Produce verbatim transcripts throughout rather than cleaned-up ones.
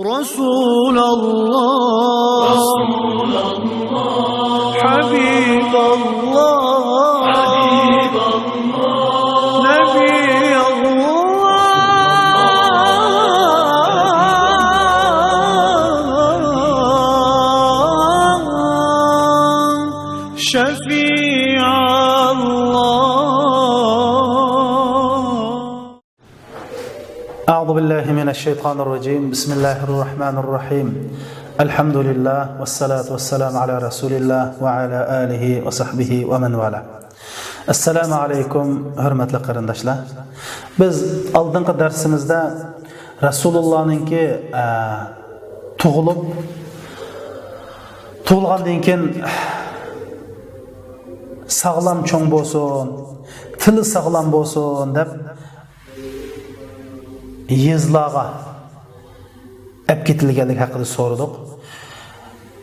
رسول الله، حبيب الله، نبي الله، شفيع الله. أعوذ بالله من الشيطان الرجيم. بسم الله الرحمن الرحيم. الحمد لله والصلاة والسلام على رسول الله وعلى آله وصحبه ومن والاه. ئەسسالامۇ ئەلەيكۇم، ھۆرمەتلىك قېرىنداشلار. بىز ئالدىنقى دەرسىمىزدە رەسۇلۇللانىڭكى، ئە، تۇغۇلۇپ، تۇغۇلغاندىن كېيىن ساغلام چوڭ بولسۇن، تىلى ساغلام بولسۇن دەپ، يېزىلارغا ئەپ كېتىلگەنلىكى ھەققىدە سورىدۇق.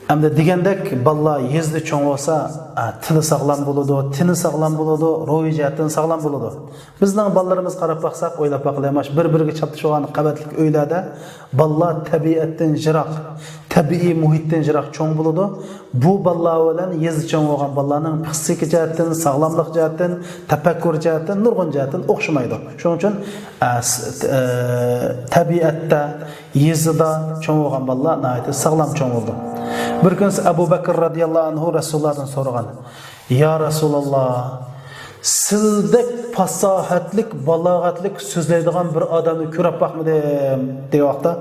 ئەمدى دېگەندەك، بالىلار يېزىدا چوڭ بولسا، ئە، تىلى ساغلام بولىدۇ، تېنى ساغلام بولىدۇ، روھىي جەھەتتىن ساغلام بولىدۇ. بىزنىڭ بالىلىرىمىزغا قاراپ باقساق، ئويلاپ باققىلى، مانا شۇ بىر-بىرىگە چاپلىشىۋالغان قەۋەتلىك ئۆيلەردە بالىلار تەبىئەتتىن يىراق، تەبىئىي مۇھىتتىن يىراق چوڭ بولىدۇ. بۇ بالىلار بىلەن يېزىدا چوڭ بولغان بالىلارنىڭ پىسخىكا جەھەتتىن، ساغلاملىق جەھەتتىن، تەپەككۇر جەھەتتىن، نۇرغۇن جەھەتتىن ئوخشىمايدۇ. شۇنىڭ ئۈچۈن، ئە، س-، ئە، تەبىئەتتە، يېزىدا چوڭ بولغان بالىلار ناھايىتى ساغلام چوڭ بولىدۇ. بىر كۈنسى ئەبۇ بەكىر رەزىياللاھۇ ئەنھۇ رەسۇلۇللادىن سورىغان، يا رەسۇلاللا، سىلدەك پاساھەتلىك، بالاغەتلىك سۆزلەيدىغان بىر ئادەمنى كۆرۈپ باقمىدىم، دېگەن ۋاقىتتا،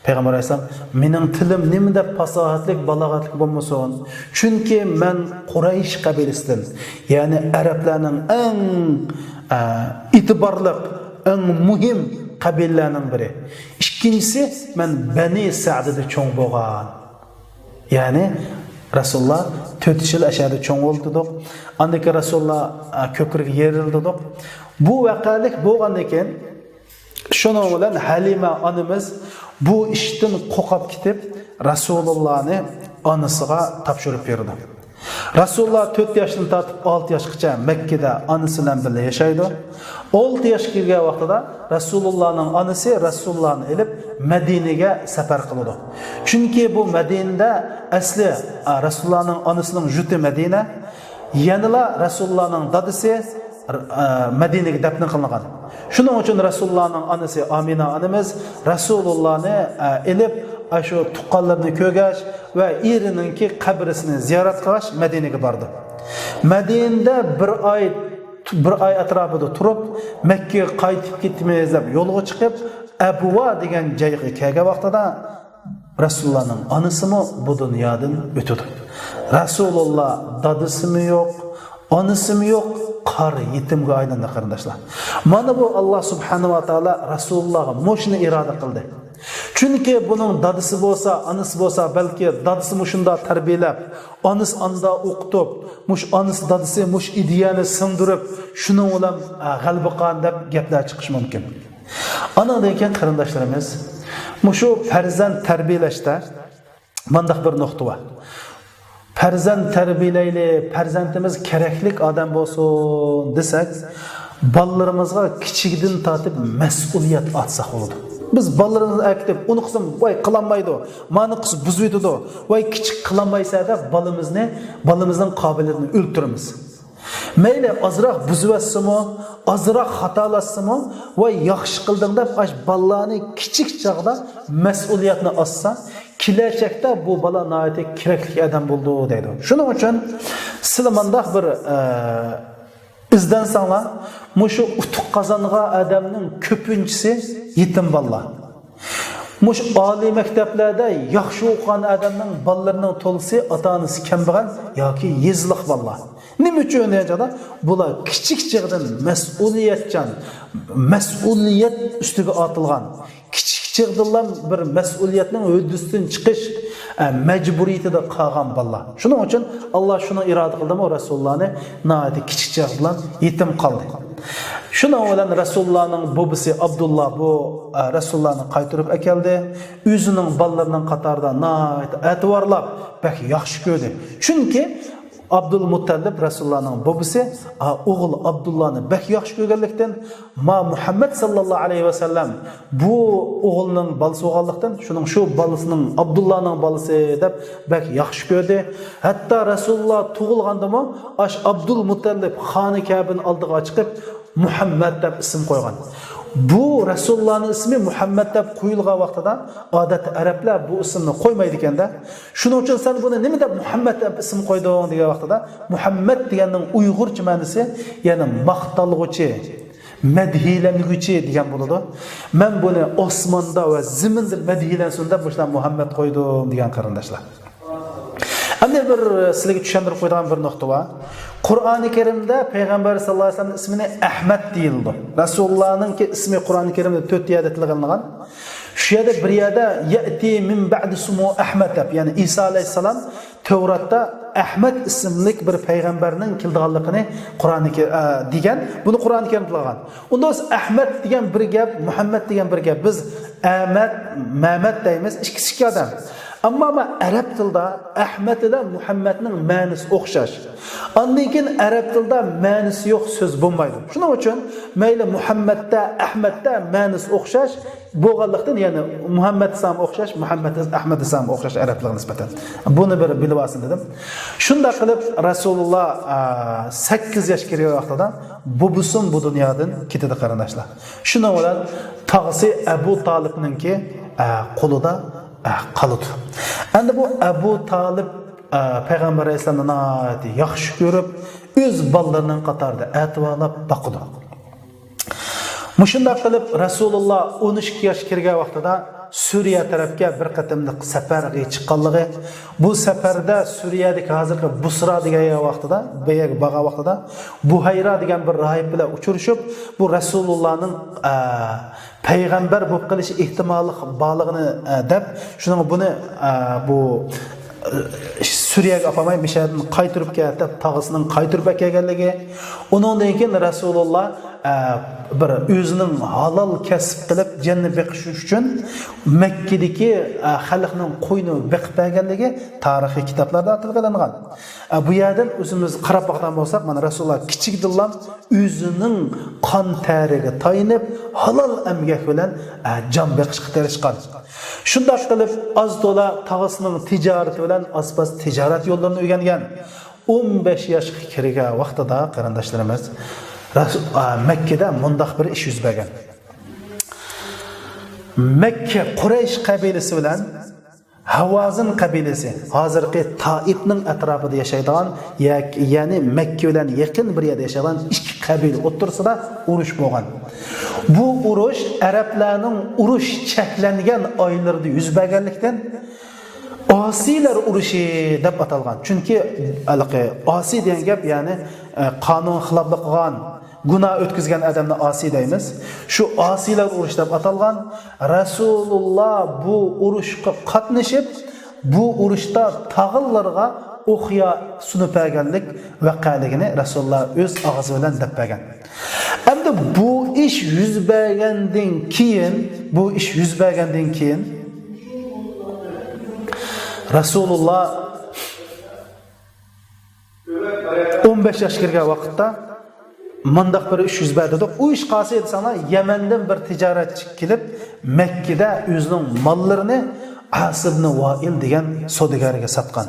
پەيغەمبەر ئەلەيھىسسالام، مېنىڭ تىلىم نېمە دەپ پاساھەتلىك، بالاغەتلىك بولمىسۇن؟ چۈنكى مەن قۇرەيش قەبىلىسىدىن، يەنى ئەرەبلەرنىڭ ئەڭ، ئە، ئېتىبارلىق، ئەڭ مۇھىم قەبىلىلەرنىڭ بىرى. ئىككىنچىسى، مەن بەنى سەدىدە چوڭ بولغان. يەنى رەسۇلۇللا تۆت يىل ئەشەدە چوڭ بولدى دېدۇق. ئاندىن كېيىن رەسۇلۇللا، ئە، كۆكرىكى يېرىلدى دېدۇق. بۇ ۋەقەلىك بولغاندىن كېيىن، شۇنىڭ بىلەن ھەلىمە ئانىمىز بۇ ئىشتىن قورقۇپ كېتىپ، رەسۇلۇللانى ئانىسىغا تاپشۇرۇپ بېرىدۇ. رەسۇلۇللا تۆت ياشتىن تارتىپ ئالتە ياشقىچە مەككىدە ئانىسى بىلەن بىللە ياشايدۇ. ئالتە ياشقا كىرگەن ۋاقتىدا رەسۇلۇللانىڭ ئانىسى رەسۇلۇللانى ئېلىپ مەدىنىگە سەپەر قىلىدۇ. چۈنكى بۇ مەدىنىدە ئەسلى، ئا، رەسۇلۇللانىڭ ئانىسىنىڭ يۇرتى مەدىنە. يەنىلا رەسۇلۇللانىڭ دادىسى، ئە، مەدىنىگە دەپنە قىلىنغان. شۇنىڭ ئۈچۈن رەسۇلۇللانىڭ ئانىسى ئامىنە ئانىمىز رەسۇلۇللانى، ئە، ئېلىپ، ئاشۇ تۇغقانلىرىنى كۆرگەچ ۋە ئېرىنىڭكى قەبرىسىنى زىيارەت قىلغاچ مەدىنىگە بارىدۇ. مەدىنىدە بىر ئاي، بىر ئاي ئەتراپىدا تۇرۇپ، مەككىگە قايتىپ كېتىمىز دەپ يولغا چىقىپ، ئەبۋا دېگەن جايغا كەلگەن ۋاقتىدا، رەسۇلۇللانىڭ ئانىسىمۇ بۇ دۇنيادىن ئۆتىدۇ. رەسۇلۇللا دادىسىمۇ يوق، ئانىسىمۇ يوق، قارا يېتىمگە ئايلاندى، قېرىنداشلار. مانا بۇ، ئاللا سۇبھانەھۇ ۋە تائالا رەسۇلۇللاغا مۇشۇنى ئىرادە قىلدى. چۈنكى بۇنىڭ دادىسى بولسا، ئانىسى بولسا، بەلكى دادىسى مۇشۇنداق تەربىيەلەپ، ئانىسى ئاندا ئوقۇتۇپ، مۇشۇ ئانىسى، دادىسى مۇشۇ ئىدىيەنى سىڭدۈرۈپ، شۇنىڭ بىلەن، ئە، غەلىبە قىلغان دەپ گەپلەر چىقىشى مۇمكىن. ئانىڭدىن كېيىن، قېرىنداشلىرىمىز، مۇشۇ پەرزەنت تەربىيەلەشتە مۇنداق بىر نۇقتا بار. پەرزەنت تەربىيەلەيلى، پەرزەنتىمىز كېرەكلىك ئادەم بولسۇن دېسەك، بالىلىرىمىزغا كىچىكىدىن تارتىپ مەسئۇلىيەت ئارتساق بولىدۇ. بىز بالىلىرىمىزنى ئەكېتىپ، ئۇنى قىلسام، ۋاي، قىلالمايدۇ، مانى قىلسا، بۇزۇۋېتىدۇ، ۋاي، كىچىك قىلالمايسەن دەپ بالىمىزنى، بالىمىزنىڭ قابىلىيىتىنى ئۆلتۈرىمىز. مەيلى ئازراق بۇزۇۋەتسىمۇ، ئازراق خاتالاشسىمۇ، ۋاي، ياخشى قىلدىڭ دەپ، ئاش بالىلارنى كىچىك چاغدا مەسئۇلىيەتنى ئالسا، كېلەچەكتە بۇ بالا ناھايىتى كېرەكلىك ئادەم بولىدۇ دەيدۇ. شۇنىڭ ئۈچۈن سىلەر مۇنداق بىر، ئە، ئىزدەنسەڭلار، مۇشۇ ئۇتۇق قازانغان ئادەمنىڭ كۆپىنچىسى يېتىم بالىلار. مۇشۇ ئالىي مەكتەپلەردە ياخشى ئوقۇغان ئادەمنىڭ بالىلىرىنىڭ تولىسى ئاتا-ئانىسى كەمبەغەل ياكى يېزىلىق بالىلار. نېمە ئۈچۈن دېگەن چاغدا، بۇلار كىچىك چېغىدىن مەسئۇلىيەتچان، مەسئۇلىيەت ئۈستىگە ئارتىلغان، كىچىك چېغىدىنلا بىر مەسئۇلىيەتنىڭ ھۆددىسىدىن چىقىش، ئە، مەجبۇرىيىتىدە قالغان بالىلار. شۇنىڭ ئۈچۈن ئاللا شۇنى ئىرادە قىلدىمۇ، رەسۇلۇللانى ناھايىتى كىچىك چېغىدىلا يېتىم قالدى. شۇنىڭ بىلەن رەسۇلۇللانىڭ بوۋىسى ئابدۇللا بۇ، ئە، رەسۇلۇللانى قايتۇرۇپ ئەكەلدى. ئۆزىنىڭ بالىلىرىنىڭ قاتارىدا ناھايىتى ئەتىۋارلاپ، بەك ياخشى كۆردى. چۈنكى ئابدۇلمۇتتەلىپ رەسۇلۇللانىڭ بوبىسى، ئا، ئوغۇل ئابدۇللانى بەك ياخشى كۆرگەنلىكتىن، ما مۇھەممەد ساللاللاھۇ ئەلەيھى ۋەسەللەم بۇ ئوغۇلنىڭ بالىسى بولغانلىقتىن، شۇنىڭ شۇ بالىسىنىڭ، ئابدۇللانىڭ بالىسى دەپ بەك ياخشى كۆردى. ھەتتا رەسۇلۇللا تۇغۇلغاندىمۇ ئاش ئابدۇلمۇتتەلىپ خانە كەبىنىڭ ئالدىغا چىقىپ، مۇھەممەد دەپ ئىسىم قويغان. بۇ رەسۇلۇللانىڭ ئىسمى مۇھەممەد دەپ قويۇلغان ۋاقتىدا، ئادەتتە ئەرەبلەر بۇ ئىسىمنى قويمايدىكەن-دە. شۇنىڭ ئۈچۈن سەن بۇنى نېمە دەپ مۇھەممەد دەپ ئىسىم قويدۇڭ دېگەن ۋاقتىدا، مۇھەممەد دېگەننىڭ ئۇيغۇرچە مەنىسى، يەنى ماختالغۇچى، مەدھىيلەنگۈچى دېگەن بولىدۇ. مەن بۇنى ئاسماندا ۋە زېمىندا مەدھىيلەنسۇن دەپ مۇشۇنداق مۇھەممەد قويدۇم دېگەن قېرىنداشلار. ئەمدى بىر سىلەرگە چۈشەندۈرۈپ قويىدىغان بىر نۇقتا بار. قۇرئانى كەرىمدە پەيغەمبەر ساللاللاھۇ ئەلەيھى ۋەسەللەم ئىسمىنى ئەھمەد دېيىلىدۇ. رەسۇلۇللانىڭكى ئىسمى قۇرئانى كەرىمدە تۆت يەردە تىلغا ئېلىنغان. شۇ يەردە بىر يەردە يەتى مىن بەئدى ئىسمۇ ئەھمەد دەپ، يەنى ئىسا ئەلەيھىسسالام تەۋراتتا ئەھمەد ئىسىملىك بىر پەيغەمبەرنىڭ كېلىدىغانلىقىنى قۇرئانى كە-، ئە، دېگەن. بۇنى قۇرئانى كەرىمدە تىلغا ئالغان. ئۇندا بولسا ئەھمەد دېگەن بىر گەپ، مۇھەممەد دېگەن بىر گەپ. بىز ئەمەد، مەمەد دەيمىز، ئىككىسى ئىككى ئادەم. ئەمما مانا ئەرەب تىلدا ئەھمەد بىلەن مۇھەممەدنىڭ مەنىسى ئوخشاش. ئاندىن كېيىن ئەرەب تىلدا مەنىسى يوق سۆز بولمايدۇ. شۇنىڭ ئۈچۈن مەيلى مۇھەممەدتە، ئەھمەدتە مەنىسى ئوخشاش بولغانلىقتىن، يەنى مۇھەممەد دېسەم ئوخشاش، مۇھەممەد ئەھمەد دېسەم ئوخشاش ئەرەبلەرگە نىسبەتەن. بۇنى بىر بىلىۋالسۇن دېدىم. شۇنداق قىلىپ رەسۇلۇللا، ئا، سەككىز ياش كىرگەن ۋاقتىدا بوبىسىمۇ بۇ دۇنيادىن كېتىدۇ، قېرىنداشلار. شۇنىڭ بىلەن تاغىسى ئەبۇ تالىپنىڭكى، ئە، قولىدا، ئە، قالىدۇ. ئەمدى بۇ ئەبۇ تالىپ، ئە، پەيغەمبەر ئەلەيھىسسالامنى ناھايىتى ياخشى كۆرۈپ، ئۆز بالىلىرىنىڭ قاتارىدا ئەتىۋارلاپ باقىدۇ. مۇشۇنداق قىلىپ، رەسۇلۇللا ئون ئىككى ياش كىرگەن ۋاقتىدا سۈرىيە تەرەپكە بىر قېتىملىق سەپەرگە چىققانلىقى، بۇ سەپەردە سۈرىيەدىكى ھازىرقى بۇسرا دېگەن ۋاقتىدا، بۇ يەرگە بارغان ۋاقتىدا بۇھەيرا دېگەن بىر راھىب بىلەن ئۇچرىشىپ، بۇ رەسۇلۇللانىڭ، ئە، پەيغەمبەر بولۇپ قېلىش ئېھتىماللىق بارلىقىنى، ئە، دەپ، شۇنىڭ بۇنى، ئە، بۇ، ئە، سۈرىيەگە ئاپارماي، مىشەدىن قايتۇرۇپ كەت دەپ، تاغىسىنىڭ قايتۇرۇپ ئەكەلگەنلىكى. ئۇنىڭدىن كېيىن رەسۇلۇللا، ئە، بىر ئۆزىنىڭ ھالال كەسىپ قىلىپ جەننى بېقىش ئۈچۈن مەككىدىكى، ئە، خەلقنىڭ قويىنى بېقىپ بەرگەنلىكى تارىخىي كىتابلاردا تىلغا ئېلىنغان. ئە، بۇ يەردىن ئۆزىمىز قاراپ باققان بولساق، مانا رەسۇلۇللا كىچىكىدىنلا ئۆزىنىڭ قان تەرىگە تايىنىپ، ھالال ئەمگەك بىلەن، ئە، جان بېقىشقا تىرىشقان. شۇنداق قىلىپ، ئاز تولا تاغىسىنىڭ تىجارىتى بىلەن ئاز-پاز تىجارەت يوللىرىنى ئۆگەنگەن. ئون بەش ياشقا كىرگەن ۋاقتىدا، قېرىنداشلىرىمىز، رەس-، ئا، مەككىدە مۇنداق بىر ئىش يۈز بەرگەن. مەككە قۇرەيش قەبىلىسى بىلەن ھاۋازىن قەبىلىسى، ھازىرقى تائىپنىڭ ئەتراپىدا ياشايدىغان، يە-، يەنى مەككە بىلەن يېقىن بىر يەردە ياشايدىغان ئىككى قەبىلە ئوتتۇرىسىدا ئۇرۇش بولغان. بۇ ئۇرۇش ئەرەبلەرنىڭ ئۇرۇش چەكلەنگەن ئايلىرىدا يۈز بەرگەنلىكتىن، ئاسىيلار ئۇرۇشى دەپ ئاتالغان. چۈنكى ھېلىقى ئاسىي دېگەن گەپ، يەنى، ئە، قانۇن خىلاپلىق قىلغان، گۇناھ ئۆتكۈزگەن ئادەمنى ئاسىي دەيمىز. شۇ ئاسىيلار ئۇرۇشى دەپ ئاتالغان. رەسۇلۇللا بۇ ئۇرۇشقا قاتنىشىپ، بۇ ئۇرۇشتا تاغىلارغا ئوقيا سۇنۇپ بەرگەنلىك ۋەقەلىكىنى رەسۇلۇللا ئۆز ئاغزى بىلەن دەپ بەرگەن. ئەمدى بۇ ئىش يۈز بەرگەندىن كېيىن، بۇ ئىش يۈز بەرگەندىن كېيىن، رەسۇلۇللا ئون بەش ياشقا كىرگەن ۋاقىتتا مۇنداق بىر ئىش يۈز بەردى دېدۇق. ئۇ ئىش قايسى دېسەڭلار، يەمەندىن بىر تىجارەتچى كېلىپ، مەككىدە ئۆزىنىڭ ماللىرىنى ئاسىبنى ۋائىل دېگەن سودىگەرگە ساتقان.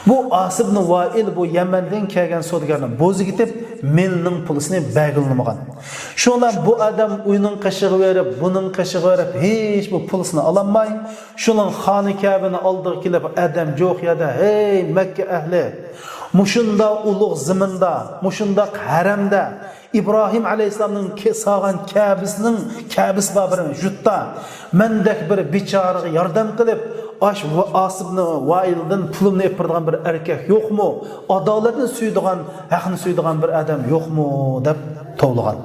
بۇ ئاسىبنى ۋائىل بۇ يەمەندىن كەلگەن سودىگەرنىڭ بوزىگە كېتىپ، مېلىنىڭ پۇلىسىنى بەرگىلىمىغان. شۇڭا بۇ ئادەم ئۇنىڭ قېشىغا بېرىپ، بۇنىڭ قېشىغا بېرىپ، ھېچ بىر پۇلىسىنى ئالالماي، شۇنىڭ خانە كەبىنىڭ ئالدىغا كېلىپ، ئادەم جوق يەردە، ھەي، مەككە ئەھلى! مۇشۇنداق ئۇلۇغ زېمىندا، مۇشۇنداق ھەرەمدە، ئىبراھىم ئەلەيھىسسالامنىڭ كە-، سالغان كەبىسىنىڭ، كەبىسى بار بىر يۇرتتا مەندەك بىر بىچارىغا ياردەم قىلىپ، ئاش ۋە ئاسىبنى ۋائىلدىن پۇلۇمنى ئېلىپ بېرىدىغان بىر ئەركەك يوقمۇ؟ ئادالەتنى سۆيىدىغان، ھەقنى سۆيىدىغان بىر ئادەم يوقمۇ؟ دەپ توۋلىغان.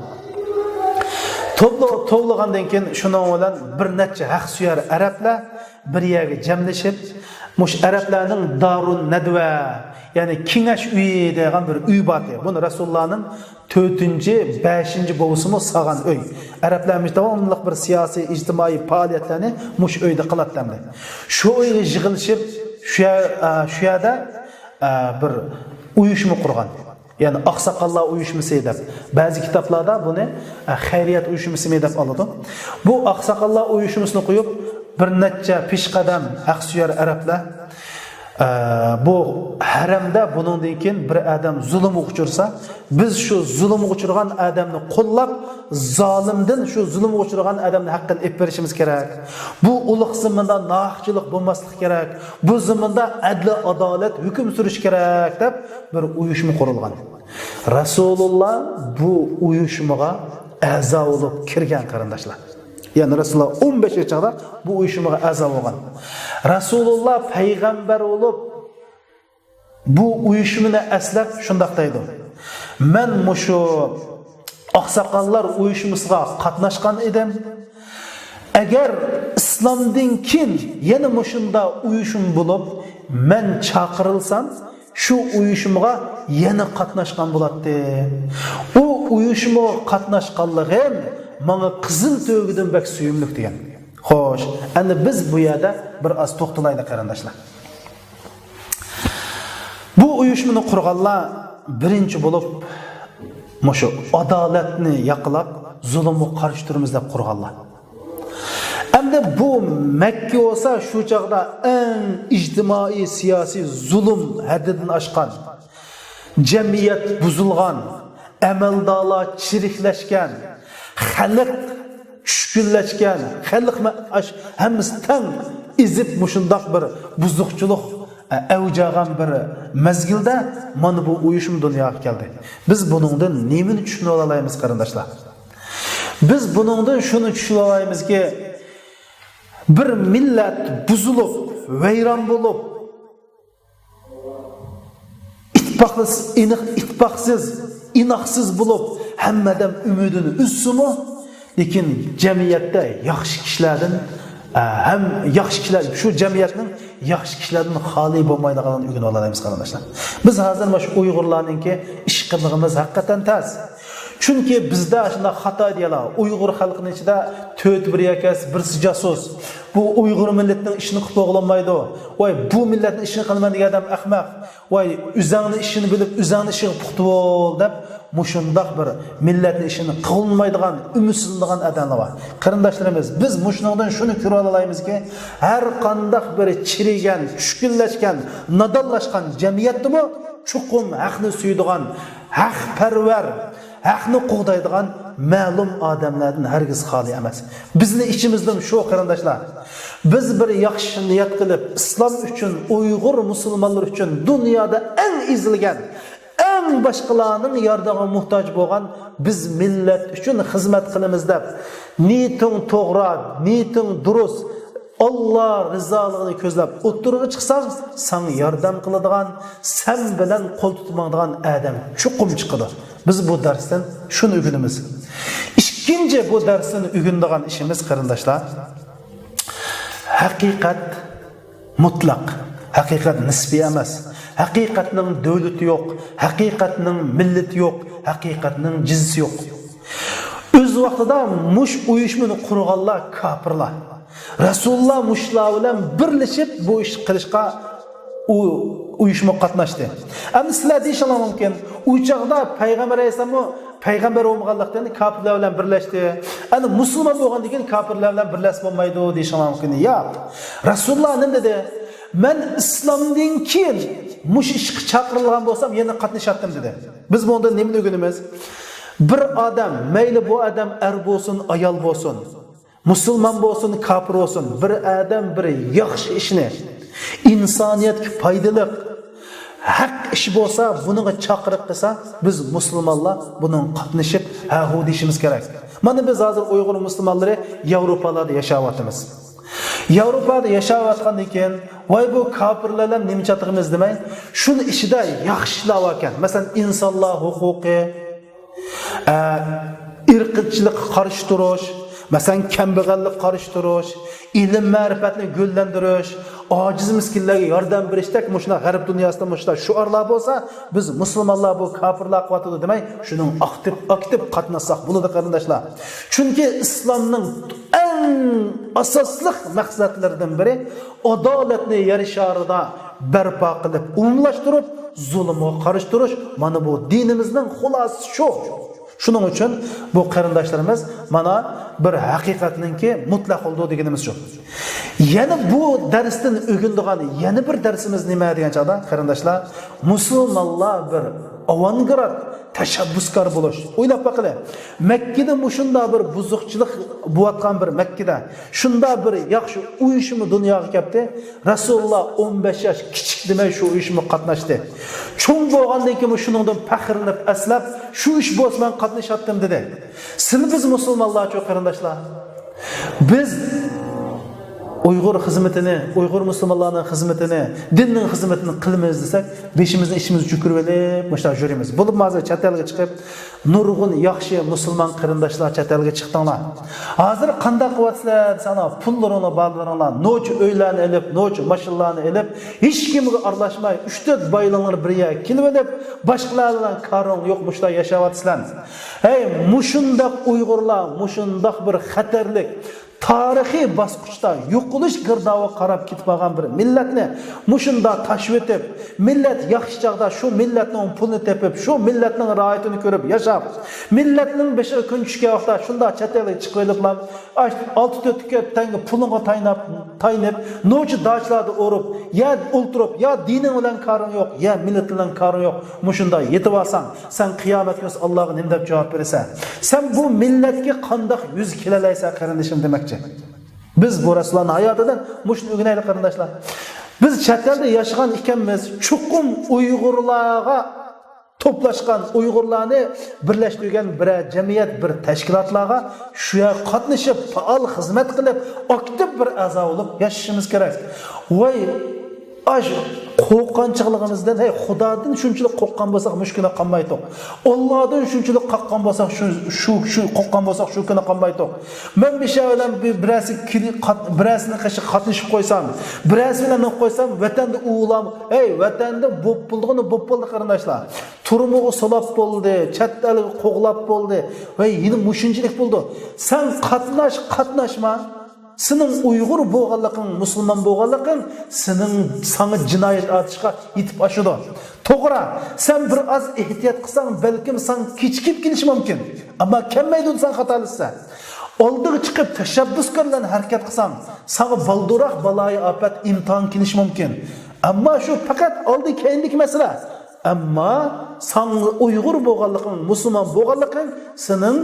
توۋلا-، توۋلىغاندىن كېيىن شۇنىڭ بىلەن بىر نەچچە ھەقسۆيەر ئەرەبلەر بىر يەرگە جەملىشىپ، مۇشۇ ئەرەبلەرنىڭ دارۇن نەدۋە، يەنى كېڭەش ئۆيى دېگەن بىر ئۆي بارتى. بۇنى رەسۇلۇللانىڭ تۆتىنچى، بەشىنچى بوۋىسىمۇ سالغان ئۆي. ئەرەبلەر مۇشۇ داۋاملىق بىر سىياسىي، ئىجتىمائىي پائالىيەتلەرنى مۇشۇ ئۆيدە قىلاتتى ئەمدى. شۇ ئۆيگە يىغىلىشىپ، شۇ يەر-، ئە، شۇ يەردە، ئە، بىر ئۇيۇشما قۇرغان. يەنى ئاقساقاللار ئۇيۇشمىسى دەپ. بەزى كىتابلاردا بۇنى، ئە، خەيرىيەت ئۇيۇشمىسىمۇ دەپ ئالىدۇ. بۇ ئاقساقاللار ئۇيۇشمىسىنى قويۇپ، بىر نەچچە پېشقەدەم ھەقسۆيەر ئەرەبلەر، ئە، بۇ ھەرەمدە بۇنىڭدىن كېيىن بىر ئادەم زۇلۇمغا ئۇچرىسا، بىز شۇ زۇلۇمغا ئۇچرىغان ئادەمنى قوللاپ، زالىمدىن شۇ زۇلۇمغا ئۇچرىغان ئادەمنىڭ ھەققىنى ئېلىپ بېرىشىمىز كېرەك. بۇ ئۇلۇغ زېمىندا ناھەقچىلىك بولماسلىقى كېرەك. بۇ زېمىندا ئەدلى ئادالەت ھۆكۈم سۈرۈشى كېرەك، دەپ بىر ئۇيۇشما قۇرۇلغان. رەسۇلۇللا بۇ ئۇيۇشمىغا ئەزا بولۇپ كىرگەن، قېرىنداشلار. يەنى رەسۇلۇللا ئون بەش يىل چاغدا بۇ ئۇيۇشمىغا ئەزا بولغان. رەسۇلۇللا پەيغەمبەر بولۇپ، بۇ ئۇيۇشمىنى ئەسلەپ شۇنداق دەيدۇ: «مەن مۇشۇ ئاقساقاللار ئۇيۇشمىسىغا قاتناشقان ئىدىم. ئەگەر ئىسلامدىن كېيىن يەنە مۇشۇنداق ئۇيۇشما بولۇپ، مەن چاقىرىلسام، شۇ ئۇيۇشمىغا يەنە قاتناشقان بولاتتىم. ئۇ ئۇيۇشمىغا قاتناشقانلىقىم ماڭا قىزىل تۆگىدىن بەك سۆيۈملۈك» دېگەن. خوش، ئەمدى بىز بۇ يەردە بىر ئاز توختىلايلى، قېرىنداشلار. بۇ ئۇيۇشمىنى قۇرغانلار بىرىنچى بولۇپ مۇشۇ ئادالەتنى ياقلاپ، زۇلۇمغا قارشى تۇرىمىز دەپ قۇرغانلار. ئەمدى بۇ مەككە بولسا شۇ چاغدا ئەڭ ئىجتىمائىي سىياسىي زۇلۇم ھەددىدىن ئاشقان، جەمئىيەت بۇزۇلغان، ئەمەلدارلار چىرىكلەشكەن، خەلق چۈشكۈنلەشكەن، خەلق مە-، ئاش-، ھەممىسى تەڭ ئېزىپ، مۇشۇنداق بىر بۇزۇقچىلىق، ئە، ئەۋج ئالغان بىر مەزگىلدە مانا بۇ ئۇيۇشما دۇنياغا كەلدى. بىز بۇنىڭدىن نېمىنى چۈشىنىۋالالايمىز، قېرىنداشلار؟ بىز بۇنىڭدىن شۇنى چۈشىنىۋالايمىزكى، بىر مىللەت بۇزۇلۇپ، ۋەيران بولۇپ، ئىتتىپاقلىس-، ئىنىق-، ئىتتىپاقسىز، ئىناقسىز بولۇپ، ھەممە ئادەم ئۈمىدىنى ئۈزسىمۇ، لېكىن جەمئىيەتتە ياخشى كىشىلەردىن، ئە، ھەم ياخشى كىشىلەر، شۇ جەمئىيەتنىڭ ياخشى كىشىلەردىن خالىي بولمايدىغانلىقىنى ئۆگىنىۋالالايمىز، قېرىنداشلار. بىز ھازىر مانا شۇ ئۇيغۇرلارنىڭكى ئىش قىلغىنىمىز ھەقىقەتەن تەس. چۈنكى بىزدە شۇنداق خاتا ئىدىيەلەر، ئۇيغۇر خەلقىنىڭ ئىچىدە تۆتى بىر ياكى بىرسى جاسۇس. بۇ ئۇيغۇر مىللىتىنىڭ ئىشىنى قىلىپ بولغىلىمايدۇ. ۋاي، بۇ مىللەتنىڭ ئىشىنى قىلىمەن دېگەن ئادەم ئەخمەق. ۋاي، ئۆزەڭنىڭ ئىشىنى بىلىپ، ئۆزەڭنىڭ ئىشىغا پۇختا بول، دەپ، مۇشۇنداق بىر مىللەتنىڭ ئىشىنى قىلالمايدىغان، ئۈمىدسىزلىنىدىغان ئادەملەر بار. قېرىنداشلىرىمىز، بىز مۇشۇنىڭدىن شۇنى كۆرۈۋالالايمىزكى، ھەر قانداق بىر چىرىگەن، چۈشكۈنلەشكەن، نادانلاشقان جەمئىيەتتىمۇ چوقۇم ھەقنى سۆيىدىغان، ھەقپەرۋەر، ھەقنى قوغدايدىغان مەلۇم ئادەملەردىن ھەرگىز خالىي ئەمەس. بىزنىڭ ئىچىمىزدىمۇ شۇ، قېرىنداشلار. بىز بىر ياخشى نىيەت قىلىپ، ئىسلام ئۈچۈن، ئۇيغۇر مۇسۇلمانلىرى ئۈچۈن، دۇنيادا ئەڭ ئېزىلگەن، ئەڭ باشقىلارنىڭ ياردىمىگە موھتاج بولغان بىز مىللەت ئۈچۈن خىزمەت قىلىمىز دەپ، نىيىتىڭ توغرا، نىيىتىڭ دۇرۇس، ئاللا رىزالىقىنى كۆزلەپ ئوتتۇرىغا چىقساڭ، ساڭا ياردەم قىلىدىغان، سەن بىلەن قول تۇتۇپ ماڭىدىغان ئادەم چوقۇم چىقىدۇ. بىز بۇ دەرستىن شۇنى ئۆگىنىمىز. ئىككىنچى بۇ دەرستىن ئۆگىنىدىغان ئىشىمىز، قېرىنداشلار، ھەقىقەت مۇتلەق، ھەقىقەت نىسپىي ئەمەس. ھەقىقەتنىڭ دۆلىتى يوق، ھەقىقەتنىڭ مىللىتى يوق، ھەقىقەتنىڭ جىنسى يوق. ئۆز ۋاقتىدا مۇش ئۇيۇشمىنى قۇرغانلار كاپىرلار. رەسۇلۇللا مۇشۇلار بىلەن بىرلىشىپ بۇ ئىشنى قىلىشقا ئۇ ئۇيۇشما قاتناشتى. ئەمدى سىلەر دېيىشىڭلار مۇمكىن، ئۇ چاغدا پەيغەمبەر ئەلەيھىسسالاممۇ پەيغەمبەر بولمىغانلىقتىن كاپىرلار بىلەن بىرلەشتى. ئەمدى مۇسۇلمان بولغاندىن كېيىن كاپىرلار بىلەن بىرلەشسە بولمايدۇ دېيىشىڭلار مۇمكىن. ياق. رەسۇلۇللا نېمە دېدى؟ مەن ئىسلامدىن كېيىن مۇشۇ ئىشقا چاقىرىلغان بولسام يەنە قاتنىشاتتىم دېدى. بىز بۇنىڭدىن نېمىنى ئۆگىنىمىز؟ بىر ئادەم، مەيلى بۇ ئادەم ئەر بولسۇن، ئايال بولسۇن، مۇسۇلمان بولسۇن، كاپىر بولسۇن، بىر ئادەم بىر ياخشى ئىشنى، ئىنسانىيەتكە پايدىلىق، ھەق ئىش بولسا، بۇنىڭغا چاقىرىق قىلسا، بىز مۇسۇلمانلار بۇنىڭغا قاتنىشىپ، ھە-ھۇ دېيىشىمىز كېرەك. مانا بىز ھازىر ئۇيغۇر مۇسۇلمانلىرى ياۋروپالاردا ياشاۋاتىمىز. ياۋروپادا ياشاۋاتقاندىن كېيىن، ۋاي بۇ كاپىرلار بىلەن نېمە چاتىقىمىز دېمەي، شۇنىڭ ئىچىدە ياخشى ئىشلار باركەن. مەسىلەن، ئىنسانلار ھوقۇقى، ئە، ئىرقچىلىققا قارشى تۇرۇش، مەسىلەن، كەمبەغەللىككە قارشى تۇرۇش، ئىلىم-مەرىپەتنى گۈللەندۈرۈش، ئاجىز-مىسكىنلەرگە ياردەم بېرىشتەك مۇشۇنداق غەرب دۇنياسىدا مۇشۇنداق شوئارلار بولسا، بىز مۇسۇلمانلار بۇ كاپىرلار قىلىۋاتىدۇ دېمەي، شۇنىڭ ئاكتىپ، ئاكتىپ قاتناشساق بولىدۇ، قېرىنداشلار. چۈنكى ئىسلامنىڭ ئەڭ ئاساسلىق مەقسەتلىرىدىن بىرى ئادالەتنى يەر شارىدا بەرپا قىلىپ، ئومۇملاشتۇرۇپ، زۇلۇمغا قارشى تۇرۇش، مانا بۇ دىنىمىزنىڭ خۇلاسىسى شۇ. شۇنىڭ ئۈچۈن بۇ قېرىنداشلىرىمىز مانا بىر ھەقىقەتنىڭكى مۇتلەق بولىدۇ دېگىنىمىز شۇ. يەنە بۇ دەرستىن ئۆگىنىدىغان يەنە بىر دەرسىمىز نېمە دېگەن چاغدا، قېرىنداشلار، مۇسۇلمانلار بىر ئاۋانگراد، تەشەببۇسكار بولۇش. ئويلاپ باقىلى، مەككىدە مۇشۇنداق بىر بۇزۇقچىلىق بولۇۋاتقان بىر مەككىدە شۇنداق بىر ياخشى ئۇيۇشما دۇنياغا كەپتى. رەسۇلۇللا ئون بەش ياش كىچىك دېمەي شۇ ئۇيۇشمىغا قاتناشتى. چوڭ بولغاندىن كېيىن شۇنىڭدىن پەخىرلىنىپ، ئەسلەپ، شۇ ئىش بولسا مەن قاتنىشاتتىم دېدى. سىلى بىز مۇسۇلمانلارچۇ قېرىنداشلار؟ بىز ئۇيغۇر خىزمىتىنى، ئۇيغۇر مۇسۇلمانلارنىڭ خىزمىتىنى، دىننىڭ خىزمىتىنى قىلىمىز دېسەك، بېشىمىزنى ئىچىمىزگە چۆكۈرۈۋېلىپ مۇشۇنداق يۈرىمىز. بولۇپمۇ ھازىر چەت ئەلگە چىقىپ، نۇرغۇن ياخشى مۇسۇلمان قېرىنداشلار چەت ئەلگە چىقتىڭلار. ھازىر قانداق قىلىۋاتىسىلەر دېسەڭلار، پۇللىرىڭلار، بارلىرىڭلار، نوچە ئۆيلەرنى ئېلىپ، نوچە ماشىنىلارنى ئېلىپ، ھېچكىمگە ئارىلاشماي، ئۈچ تۆت بايلىرىڭلار بىر يەرگە كېلىۋېلىپ، باشقىلار بىلەن كارىڭ يوق، مۇشۇنداق ياشاۋاتىسىلەر. ھەي، مۇشۇنداق ئۇيغۇرلار، مۇشۇنداق بىر خەتەرلىك تارىخىي باسقۇچتا يوقىلىش گىردابىغا قاراپ كېتىپ قالغان بىر مىللەتنى مۇشۇنداق تاشلىۋېتىپ، مىللەت ياخشى چاغدا شۇ مىللەتنىڭ پۇلىنى تېپىپ، شۇ مىللەتنىڭ راھىتىنى كۆرۈپ ياشاپ، مىللەتنىڭ بېشىغا كۈن چۈشكەن ۋاقىتتا شۇنداق چەت ئەلگە چىقىۋېلىپلا، ئاش-، ئالتە تۆت تەڭگە پۇلۇڭغا تايىنىپ، تايىنىپ، نوچە داچىلاردا ئۇرۇپ، يا ئولتۇرۇپ، يا دىنىڭ بىلەن كارىڭ يوق، يا مىللىتىڭ بىلەن كارىڭ يوق، مۇشۇنداق يېتىۋالساڭ، سەن قىيامەت كۈنى ئاللاغا نېمە دەپ جاۋاب بېرىسەن؟ سەن بۇ مىللەتكە قانداق يۈز كېلەلەيسەن، قېرىندىشىم دېمەكچى. بىز بۇ رەسۇلۇللانىڭ ھاياتىدىن مۇشۇنى ئۆگىنەيلى، قېرىنداشلار. بىز چەت ئەلدە ياشىغان ئىكەنمىز، چوقۇم ئۇيغۇرلارغا توپلاشقان، ئۇيغۇرلارنى بىرلەشتۈرگەن بىرەر جەمئىيەت، بىر تەشكىلاتلارغا شۇ يەرگە قاتنىشىپ، پائال خىزمەت قىلىپ، ئاكتىپ بىر ئەزا بولۇپ ياشىشىمىز كېرەك. ۋاي، ئاش قورققانچىلىقىمىزدىن، ھەي، خۇدادىن شۇنچىلىك قورققان بولساق، مۇشۇ كۈنى قالمايتتۇق. ئاللادىن شۇنچىلىك قورققان بولساق، شۇ، شۇ، شۇ قورققان بولساق، شۇ كۈنى قالمايتتۇق. مەن بىر شەي بىلەن بىر، بىرەرسى كېلى-، قات-، بىرەرسىنىڭ قېشىغا قاتنىشىپ قويسام، بىرەرسى بىلەن بولۇپ قويسام، ۋەتەندە ئۇۋۇلام، ھەي، ۋەتەندە بولۇپ بولىدىغىنى بولۇپ بولدى، قېرىنداشلار. تۈرمىگە سولاپ بولدى، چەت ئەلگە قوغلاپ بولدى. ۋەي، يەنە مۇشۇنچىلىك بولدى. سەن قاتناش، قاتناشما. سېنىڭ ئۇيغۇر بولغانلىقىڭ، مۇسۇلمان بولغانلىقىڭ سېنىڭ، ساڭا جىنايەت ئارتىشقا يېتىپ ئاشىدۇ. توغرا، سەن بىر ئاز ئېھتىيات قىلساڭ، بەلكىم ساڭا كېچىكىپ كېلىشى مۇمكىن. ئەمما كەلمەيدۇ دېسەڭ خاتالىشىسەن. ئالدىغا چىقىپ تەشەببۇسكار بىلەن ھەرىكەت قىلساڭ، ساڭا بالدۇرراق بالايىئاپەت، ئىمتىھان كېلىشى مۇمكىن. ئەمما شۇ پەقەت ئالدى كەينىدىكى مەسىلە. ئەمما ساڭا ئۇيغۇر بولغانلىقىڭ، مۇسۇلمان بولغانلىقىڭ سېنىڭ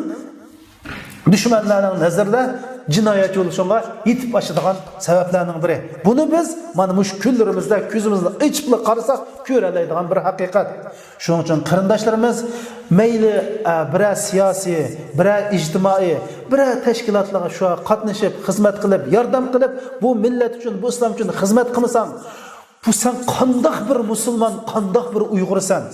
دۈشمەنلەرنىڭ نەزىرىدە جىنايەتچى بولۇشۇڭغا يېتىپ ئاشىدىغان سەۋەبلەرنىڭ بىرى. بۇنى بىز مانا مۇشۇ كۈنلىرىمىزدە كۆزىمىزنى ئېچىپلا قارىساق كۆرەلەيدىغان بىر ھەقىقەت. شۇنىڭ ئۈچۈن قېرىنداشلىرىمىز مەيلى، ئە، بىرەر سىياسىي، بىرەر ئىجتىمائىي، بىرەر تەشكىلاتلارغا شۇ قاتنىشىپ، خىزمەت قىلىپ، ياردەم قىلىپ، بۇ مىللەت ئۈچۈن، بۇ ئىسلام ئۈچۈن خىزمەت قىلمىساڭ، بۇ سەن قانداق بىر مۇسۇلمان، قانداق بىر ئۇيغۇرسەن؟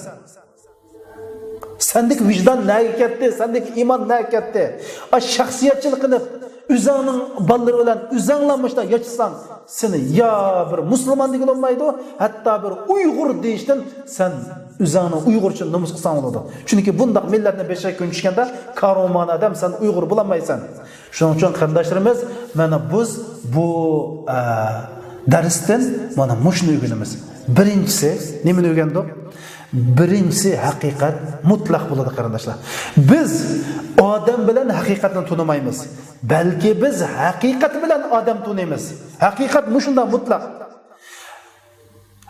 سەندىكى ۋىجدان نەگە كەتتى؟ سەندىكى ئىمان نەگە كەتتى؟ ئا، شەخسىيەتچىلىك قىلىپ، ئۆزۈڭنىڭ بالىلىرى بىلەن ئۆزۈڭلا مۇشۇنداق ياشىساڭ، سېنى يا بىر مۇسۇلمان دېگىلى بولمايدۇ، ھەتتا بىر ئۇيغۇر دېيىشتىن سەن ئۆزۈڭنى ئۇيغۇرچە نومۇس قىلساڭ بولىدۇ. چۈنكى بۇنداق مىللەتنىڭ بېشىغا كۈن چۈشكەندە، كارىڭ بولمىغان ئادەم سەن ئۇيغۇر بولالمايسەن. شۇنىڭ ئۈچۈن قېرىنداشلىرىمىز، مانا بىز بۇ، ئە، دەرستىن مانا مۇشۇنى ئۆگىنىمىز. بىرىنچىسى، نېمىنى ئۆگەندۇق؟ بىرىنچىسى، ھەقىقەت مۇتلەق بولىدۇ، قېرىنداشلار. بىز ئادەم بىلەن ھەقىقەتنى تونۇمايمىز. بەلكى بىز ھەقىقەت بىلەن ئادەم تونۇيمىز. ھەقىقەت مۇشۇنداق مۇتلەق.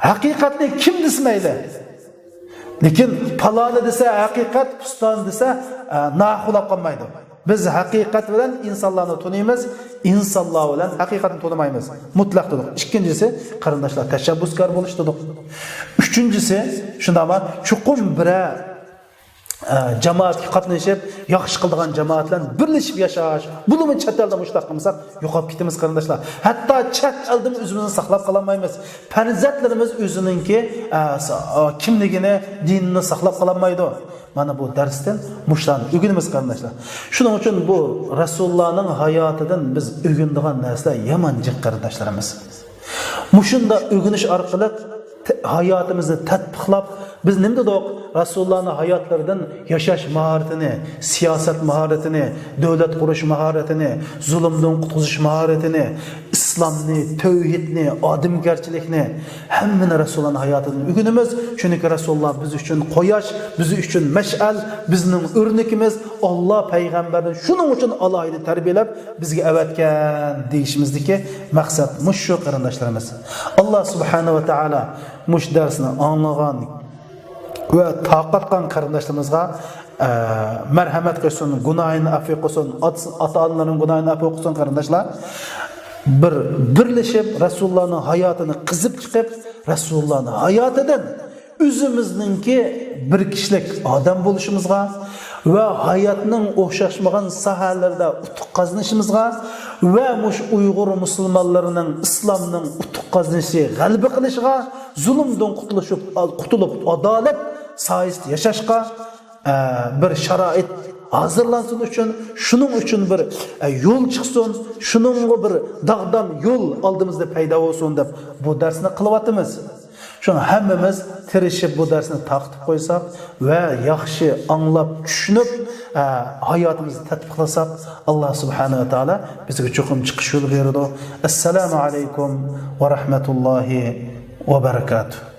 ھەقىقەتنى كىم دېسە مەيلى. لېكىن پالانى دېسە ھەقىقەت، پۇستانى دېسە، ئە، ناھەق بولاپ قالمايدۇ. بىز ھەقىقەت بىلەن ئىنسانلارنى تونۇيمىز، ئىنسانلار بىلەن ھەقىقەتنى تونۇمايمىز. مۇتلەق دېدۇق. ئىككىنچىسى، قېرىنداشلار، تەشەببۇسكار بولۇش دېدۇق. ئۈچىنچىسى، شۇنداقمۇ، چوقۇم بىرەر ئە، جامائەتكە قاتنىشىپ، ياخشى قىلىدىغان جامائەت بىلەن بىرلىشىپ ياشاش. بۇنىمۇ چەت ئەلدە مۇشۇنداق قىلمىساق، يوقاپ كېتىمىز، قېرىنداشلار. ھەتتا چەت ئەلدىمۇ ئۆزىمىزنى ساقلاپ قالالمايمىز. پەرزەنتلىرىمىز ئۆزىنىڭكى، ئە، س-، ئە، كىملىكىنى، دىنىنى ساقلاپ قالالمايدۇ. مانا بۇ دەرستىن مۇشۇلارنى ئۆگىنىمىز، قېرىنداشلار. شۇنىڭ ئۈچۈن بۇ رەسۇلۇللانىڭ ھاياتىدىن بىز ئۆگىنىدىغان نەرسىلەر يامان جىق، قېرىنداشلىرىمىز. مۇشۇنداق ئۆگىنىش ئارقىلىق ت-، ھاياتىمىزنى تەتبىقلاپ، بىز نېمە دېدۇق؟ رەسۇلۇللانىڭ ھاياتلىرىدىن ياشاش ماھارىتىنى، سىياسەت ماھارىتىنى، دۆلەت قۇرۇش ماھارىتىنى، زۇلۇمدىن قۇتقۇزۇش ماھارىتىنى، ئىس-، ئىسلامنى، تەۋھىدنى، ئادەمگەرچىلىكنى، ھەممىنى رەسۇلۇللانىڭ ھاياتىدىن ئۆگىنىمىز. چۈنكى رەسۇلۇللا بىز ئۈچۈن قۇياش، بىز ئۈچۈن مەشئەل، بىزنىڭ ئۆرنىكىمىز، ئاللا پەيغەمبەرنى شۇنىڭ ئۈچۈن ئالاھىدە تەربىيەلەپ بىزگە ئەۋەتكەن دېيىشىمىزدىكى مەقسەت مۇشۇ، قېرىنداشلىرىمىز. ئاللا سۇبھانەھۇ ۋە تائالا مۇشۇ دەرسنى ئاڭلىغان ۋە تارقاتقان قېرىنداشلىرىمىزغا، ئە، مەرھەمەت قىلسۇن، گۇناھىنى ئەپۇ قىلسۇن، ئاتا-، ئاتا-ئانىلارنىڭ گۇناھىنى ئەپۇ قىلسۇن، قېرىنداشلار. بىر بىرلىشىپ، رەسۇلۇللانىڭ ھاياتىنى قېزىپ چىقىپ، رەسۇلۇللانىڭ ھاياتىدىن ئۆزىمىزنىڭكى بىر كىشىلىك ئادەم بولۇشىمىزغا ۋە ھاياتنىڭ ئوخشاشمىغان ساھەلىرىدە ئۇتۇق قازىنىشىمىزغا ۋە مۇشۇ ئۇيغۇر مۇسۇلمانلىرىنىڭ ئىسلامنىڭ ئۇتۇق قازىنىشى، غەلىبە قىلىشىغا، زۇلۇمدىن قۇتۇلۇشۇپ، قۇتۇلۇپ، ئادالەت سايىسىدە ياشاشقا، ئە، بىر شارائىت ھازىرلانسۇن ئۈچۈن، شۇنىڭ ئۈچۈن بىر، ئە، يول چىقسۇن، شۇنىڭغا بىر داغدام يول ئالدىمىزدا پەيدا بولسۇن دەپ بۇ دەرسنى قىلىۋاتىمىز. شۇڭا ھەممىمىز تىرىشىپ بۇ دەرسنى تارقىتىپ قويساق ۋە ياخشى ئاڭلاپ، چۈشىنىپ، ئە، ھاياتىمىزدا تەتبىقلىساق، ئاللا سۇبھانەھۇ ۋە تائالا بىزگە چوقۇم چىقىش يولى بېرىدۇ. ئەسسالامۇ ئەلەيكۇم ۋە رەھمەتۇللاھى ۋە بەرىكاتۇھ.